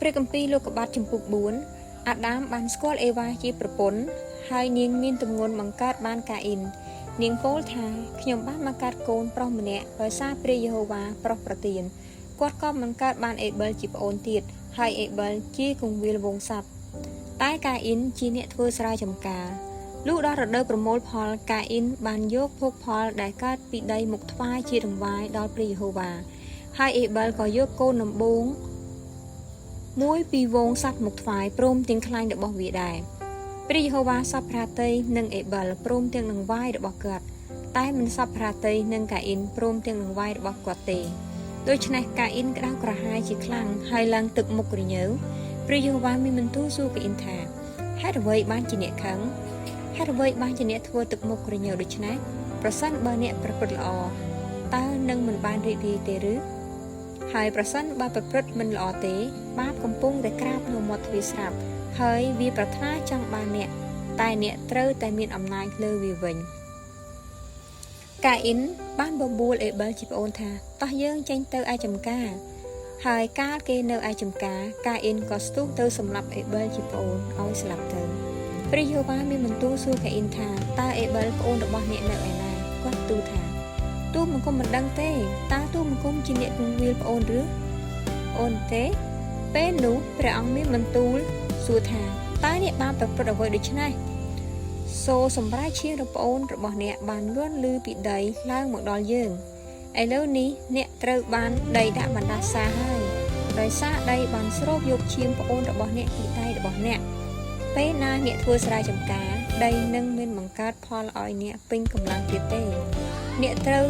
ព្រះគម្ពីរលោកុបាទជំពូក4អាដាមបានស្គាល់អេវ៉ាជាប្រពន្ធហើយនាងមានទម្ងន់បង្កើតបានកាអ៊ីននាងពោលថាខ្ញុំបានបង្កើតកូនប្រុសម្នាក់ដោយសារព្រះយេហូវ៉ាប្រោះប្រទានគាត់ក៏បង្កើតបានអេបិលជាប្អូនទៀតហើយអេបិលជាគង្វាលវងសត្វតែកាអ៊ីនជាអ្នកធ្វើស្រែចម្ការលុះដល់រដូវប្រមូលផលកាអ៊ីនបានយកភោគផលដែលកើតពីដីមកថ្វាយជាដង្វាយដល់ព្រះយេហូវ៉ាហើយអេបិលក៏យកកូនដំបូងមួយពីវងសត្វមកថ្វាយព្រមទាំងខ្លាញ់របស់វាដែរព្រះយេហូវ៉ាសព្វព្រះទ័យនឹងអេបិលព្រមទាំងដង្វាយរបស់គាត់តែមិនសព្វព្រះទ័យនឹងកាអ៊ីនព្រមទាំងដង្វាយរបស់គាត់ទេដូច្នេះកាអ៊ីនក្តៅក្រហាយជាខ្លាំងហើយឡើងទឹកមុខក្រញើព្រះយេហូវ៉ាមានបន្ទូលសួរកាអ៊ីនថាហេតុអ្វីបានជាអ្នកខឹងហេតុអ្វីបានជាអ្នកធ្វើទឹកមុខក្រញើដូច្នេះប្រសិនបើអ្នកប្រព្រឹត្តល្អតើនឹងមិនបានរីករាយទេឬហើយប្រសិនបើប្រព្រឹត្តមិនល្អទេបាបកំពុងតែក្រាបនៅមាត់ទ្វារស្រាប់ហើយវាប្រាថ្នាចង់បានអ្នកតែអ្នកត្រូវតែមានអំណាចលើវាវិញកាអ៊ីនបានបបួលអេបិលជាប្អូនថាតោះយើងចេញទៅឯចំការហើយកាលគេនៅឯចំការកាអ៊ីនក៏ស្ទុះទៅសម្លាប់អេបិលជាប្អូនឲ្យស្លាប់ទៅព្រះយេហូវ៉ាមានបន្ទូលសួរកាអ៊ីនថាតើអេបិលប្អូនរបស់អ្នកនៅឯណាគាត់ទូលថាទូលបង្គំមិនដឹងទេតើទូលបង្គំជាអ្នកគង្វាលប្អូនឬអូនទេពេលនោះព្រះអង្គមានបន្ទូលសួរថាតើអ្នកបានប្រព្រឹត្តអ្វីដូច្នេះសូរសម្រាយឈាមរបស់ប្អូនរបស់អ្នកបានលាន់លឺពីដីឡើងមកដល់យើងឥឡូវនេះអ្នកត្រូវបានដីដាក់បណ្ដាសាហើយដោយសារដីបានស្រូបយកឈាមប្អូនរបស់អ្នកពីដៃរបស់អ្នកពេលណាអ្នកធ្វើស្រែចម្ការដីនឹងមិនបង្កើតផលឲ្យអ្នកពេញកម្លាំងទៀតទេអ្នកត្រូវ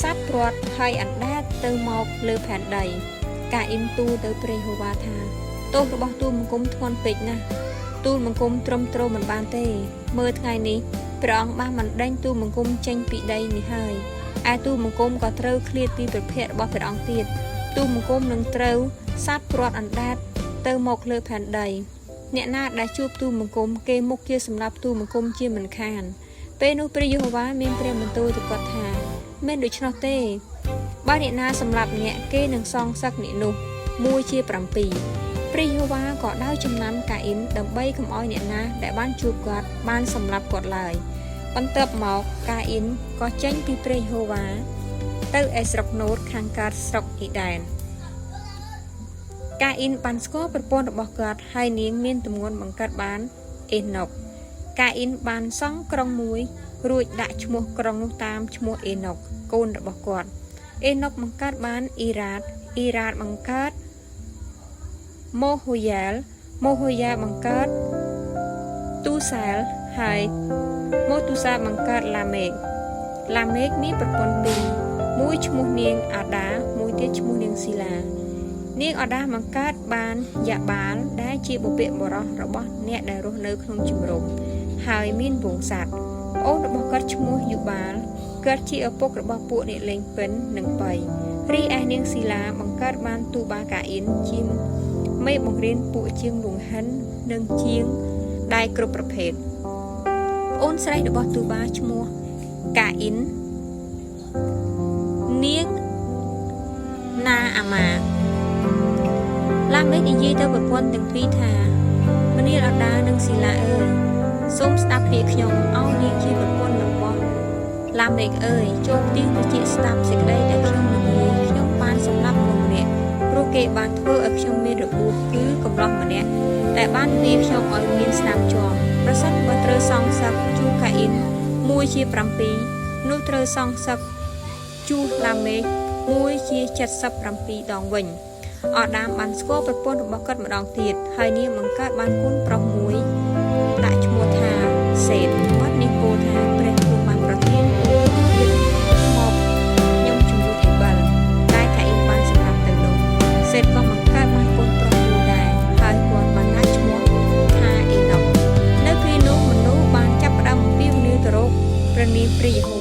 សត្វព្រាត់ហើយអណ្ដែតទៅមកលើផែនដីកាអ៊ីនទូលទៅព្រះយេហូវ៉ាថាទោសរបស់ទូលបង្គំធ្ងន់ពេកណាស់ទូលបង្គំទ្រាំទ្រមិនបានទេមើលថ្ងៃនេះព្រះអង្គបានបណ្ដេញទូលបង្គំចេញពីដីនេះហើយឯទូលបង្គំក៏ត្រូវឃ្លាតពីព្រះភក្ត្ររបស់ព្រះអង្គទៀតទូលបង្គំនឹងត្រូវសត្វព្រាត់អណ្ដែតទៅមកលើផែនដីអ្នកណាដែលជួបទូលបង្គំគេមុខជាសម្រាប់ទូលបង្គំជាមិនខានពេលនោះព្រះយេហូវ៉ាមានព្រះបន្ទូលទៅគាត់ថាមិនដូច្នោះទេបើអ្នកណាសម្លាប់អ្នកគេនឹងសងសឹកអ្នកនោះ1ជា7ព្រះយេហូវ៉ាក៏ដៅចំណាំកាអ៊ីនដើម្បីកុំឲ្យអ្នកណាដែលបានជួបគាត់បានសម្លាប់គាត់ឡើយបន្ទាប់មកកាអ៊ីនក៏ចេញពីព្រះយេហូវ៉ាទៅឯស្រុកណូតខាងកើតស្រុកអ៊ីដែនកាអ៊ីនបានស្គាល់ប្រពន្ធរបស់គាត់ហើយនាងមានទម្ងន់បង្កើតបានអេណុកកាអ៊ីនបានសង់ក្រុងមួយរួចដាក់ឈ្មោះក្រុងនោះតាមឈ្មោះអេណុកកូនរបស់គាត់អេណុកបង្កើតបានអ៊ីរ៉ាតអ៊ីរ៉ាតបង្កើតម៉ូហូយ៉ែលម៉ូហូយ៉ែលបង្កើតទូសែលហើយម៉ូទូសាបង្កើតឡាមេកឡាមេកមានប្រពន្ធពីរមួយឈ្មោះនាងអាដាមួយទៀតឈ្មោះនាងស៊ីឡានាងអាដាបង្កើតបានយ៉ាបាលដែលជាបុព្វបុរសរបស់អ្នកដែលរស់នៅក្នុងជំរំហើយមានវងសត្វប្អូនរបស់គាត់ឈ្មោះយូបាលគាត់ជាឪពុករបស់ពួកអ្នកលេងពិននិងប៉ីរីឯនាងស៊ីឡាបង្កើតបានទូបាកាអ៊ីនជាមេបង្រៀនពួកជាងលង្ហិននិងជាងដែកគ្រប់ប្រភេទប្អូនស្រីរបស់ទូបាឈ្មោះកាអ៊ីននាងណាអាម៉ាឡាមេកនិយាយទៅប្រពន្ធទាំងពីរថាមនាលអាដានិងស៊ីឡាអើយសូមស្ដាប់ពាក្យខ្ញុំឲ្យនាងជាប្រពន្ធរបស់ឡាមេកអើយចូលទៀងត្រចៀកស្ដាប់សេចក្តីដែលខ្ញុំនិយាយខ្ញុំបានសម្លាប់មនុស្សម្នាក់ព្រោះគេបានធ្វើឲ្យខ្ញុំមានរបួសគឺកំឡោះម្នាក់ដែលបានវាយខ្ញុំឲ្យមានស្នាមជាំប្រសិនបើត្រូវសងសឹកជួសកាអ៊ីន1ជា7នោះត្រូវសងសឹកជួសឡាមេក1ជា77ដងវិញអដាមបានស្គាល់ប្រពន្ធរបស់គាត់ម្ដងទៀតហើយនាងបង្កើតបានកូនប្រុសមួយដាក់ឈ្មោះថាសេតបាត់នេះពោលថាព្រះទ្រង់បានប្រទានកូនទៀតមកខ្ញុំជំនួសអេបិលតែកាអ៊ីនបានសម្លាប់ទៅនោះសេតក៏បង្កើតបានកូនប្រុសមួយដែរហើយគាត់បានដាក់ឈ្មោះថាអេណុកនៅគ្រានោះមនុស្សបានចាប់ផ្ដើមអំពាវនាវទៅរកព្រះនាមព្រះយេហូ